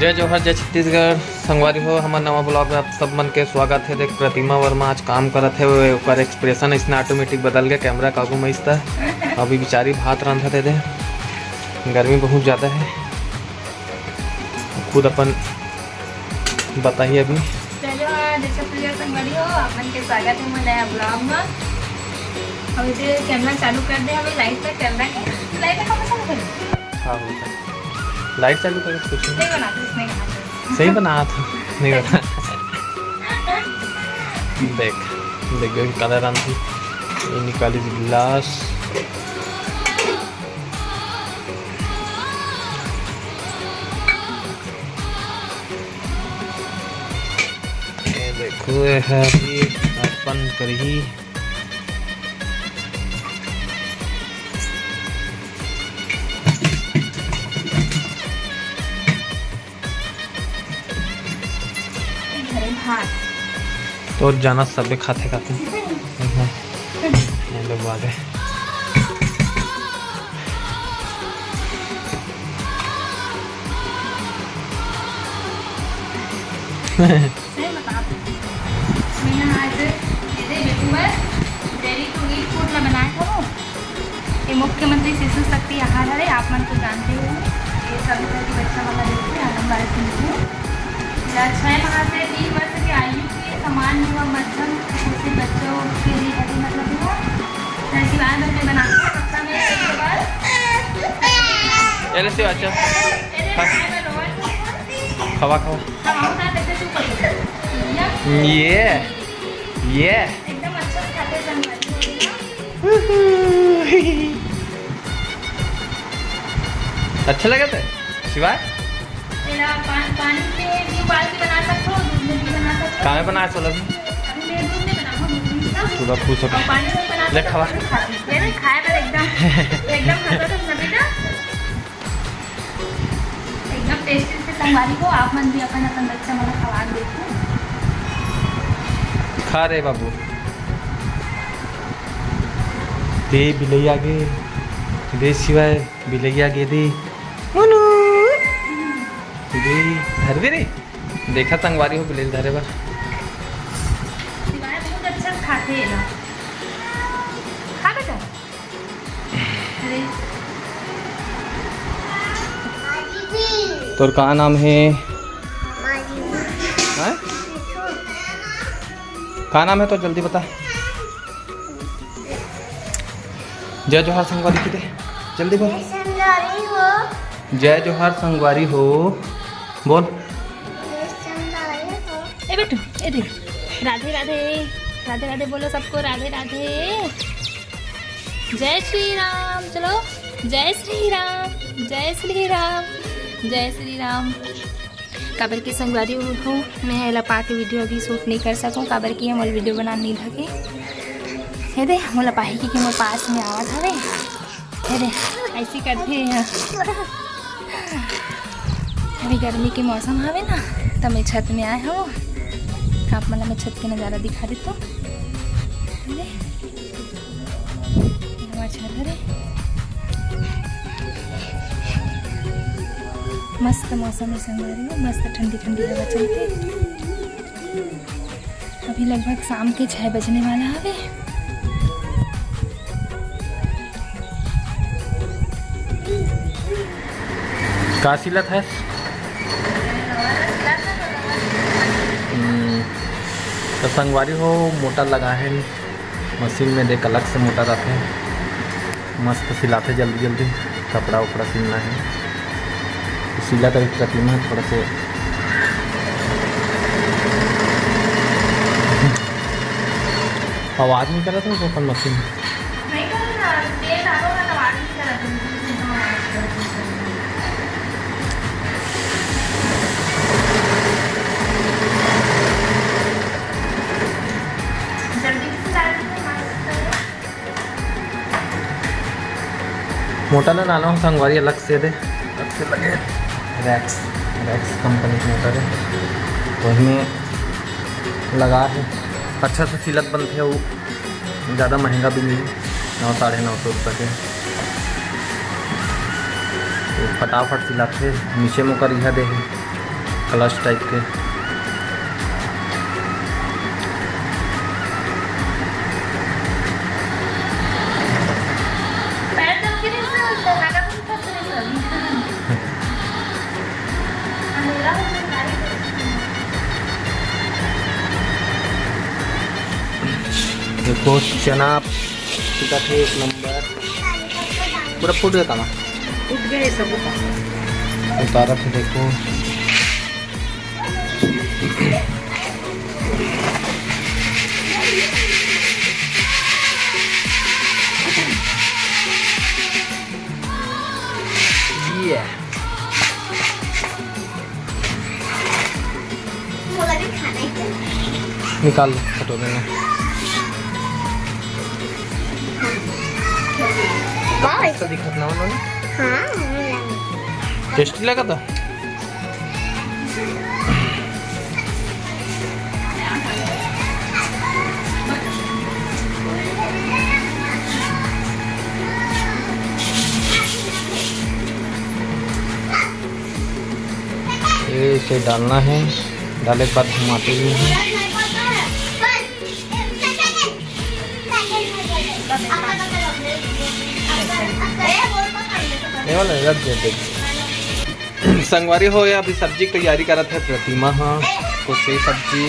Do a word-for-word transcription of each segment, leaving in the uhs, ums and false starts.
जय जोहार, जय छत्तीसगढ़। संगवारी हो, हमर नवा vlog में आप सब मन के स्वागत हे। देख, प्रतिमा वर्मा आज काम करत हे, ओकर expression अइसने automatic बदल गे camera के आगू में अइसने। अभी बिचारी भात रांधत हे दे, गर्मी बहुत ज़्यादा हे, खुद अपन बताही अभी। चलो, हाँ, जैसे प्रिय संगवारी हो, आप मन के स्वागत हे मोर नया vlog में। अभी तो camera चालू कर दे, अभी light पे camera के, light का मसला करे। हाँ, होता। Light चालू करे, कुछ नहीं। नहीं बनाते, इसमें बनाते। सही बना था, नहीं बना। देख, देख, देख, काला राम जी, ये निकाली गिलास। ये देखो, ये है अभी अपन करही। घरे भात। तो जाना सबे खाथे खाथे। ये लोग आ गए। सही बता दो। मैं आज मेरे बेटू बर ready to eat food ला बनाए हूँ। ये मुख्यमंत्री शिशु शक्ति आहार हरे, आप मन तो जानते ही हो। ये सभी तरह के बच्चा वाला देखते हैं, आंगनबाड़ी केंद्र में। या छह माह से तीन वर्ष की आयु के सामान्य व मध्यम कुपोषित बच्चों के लिए हरे, मतलब हुआ। तो ऐसी बात मैं बनाती हूँ, हफ्ता में एक बार। ये ले शिवा, अच्छा। ये ले, हाँ। खाए में रोवा से। खवा, खवा। खवाओ ना, तैसे चुप हो जाओ। या? ये, ये। एकदम अच्छा से खाते संगवारी हो गया। अच्छा लगा था शिवाय? तेरा पा-, पानी में भी उबाल के बना सकते हो, दूध में भी बना सकते हो। काहे बना चला भी? अभी मैं दूध में बनाऊँ, दूध में ना। पूरा खुश हो। और पानी में बना ले सकते हो, खवा। दूध खाती। ये ना खाए पर एकदम, एकदम खतरनाक ना बेटा। एकदम tasty से संगवारी हो, आप मन भी अपन, अपन बच्चा मन ला खवा के देखो। खा रे बाबू। दे बिलैया गे, दे शिवाय बिलैया गे दे। मुनु। दे, धर दे रे। देखा संगवारी हो बिलैया धरे बर। शिवाय बहुत अच्छा से खाथे एला। खा बेटा। अरे। तोर का नाम हे? हैं? का नाम हे तो जल्दी बता। जय जोहार संगवारी की दे, जल्दी बोल। संगवारी हो। जय जोहार संगवारी हो, बोल। संगवारी हो। ए बेटू, ए दे। राधे राधे, राधे राधे बोलो सबको, राधे राधे। जय श्री राम, चलो, जय श्री राम, जय श्री राम, जय श्री राम। काबर के संगवारी हो, मैं एला पा के video अभी shoot नहीं कर सकूँ, काबर कि हमर video बनाना नहीं धके। हे दे, मोला पाही कि, कि मोर पास में आवत हवे। हे दे, ऐसी करथे यहाँ। अभी गर्मी के मौसम हवे ना, त मैं छत में आए हूँ। आप मन ला मैं छत के नज़ारा दिखा देता हूँ। हे दे। ये हमार छत हरे। मस्त मौसम हे संगवारी हो, मस्त ठंडी ठंडी हवा चलथे। अभी लगभग शाम के छह बजने वाला हवे। का सिलत हस? हम्म, त संगवारी हो, मोटर लगा हे। मशीन में देख अलग से मोटा रथे, मस्त सिलाथे जल्दी जल्दी। कपड़ा उपड़ा सिलना हे तो सिला तरी प्रतिमा थोड़ा से आवाज नहीं करत हे अपन मशीन। नहीं करत ना, तेल डालो ना, तो आवाज नहीं करत। जल्दी से डाल दो, मस्त है। मोटर ला नाना हो संगवारी, अलग से दे, अलग से लगे। Rex, Rex कंपनी के मोटर हे, वही में लगा हे। अच्छा से सिलत बनथे, वो ज़्यादा महंगा भी नहीं, नौ, साढ़े नौ सौ रुपये के। तो फटाफट सिलाथे। नीचे में ओकर इहा दे हे, क्लच टाइप के। देखो चना पिसत हे एक नंबर, पूरा फूट गया था ना। उठ गए सब। उतारत हे देखो। ये मोला भी खाना है। निकाल लो कटोरे में। वाह। ऐसा दिखत ना उन्होंने। हाँ। टेस्टी लगा था। ये इसे डालना है, डाले के बाद घुमाते हुए हैं। ये वाला रख दे, देख। संगवारी हो, ये अभी सब्जी की तैयारी करत है प्रतिमा। हाँ, कुछ ही सब्जी।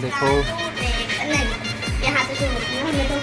देखो। यहाँ पे जो होती है, हमें तो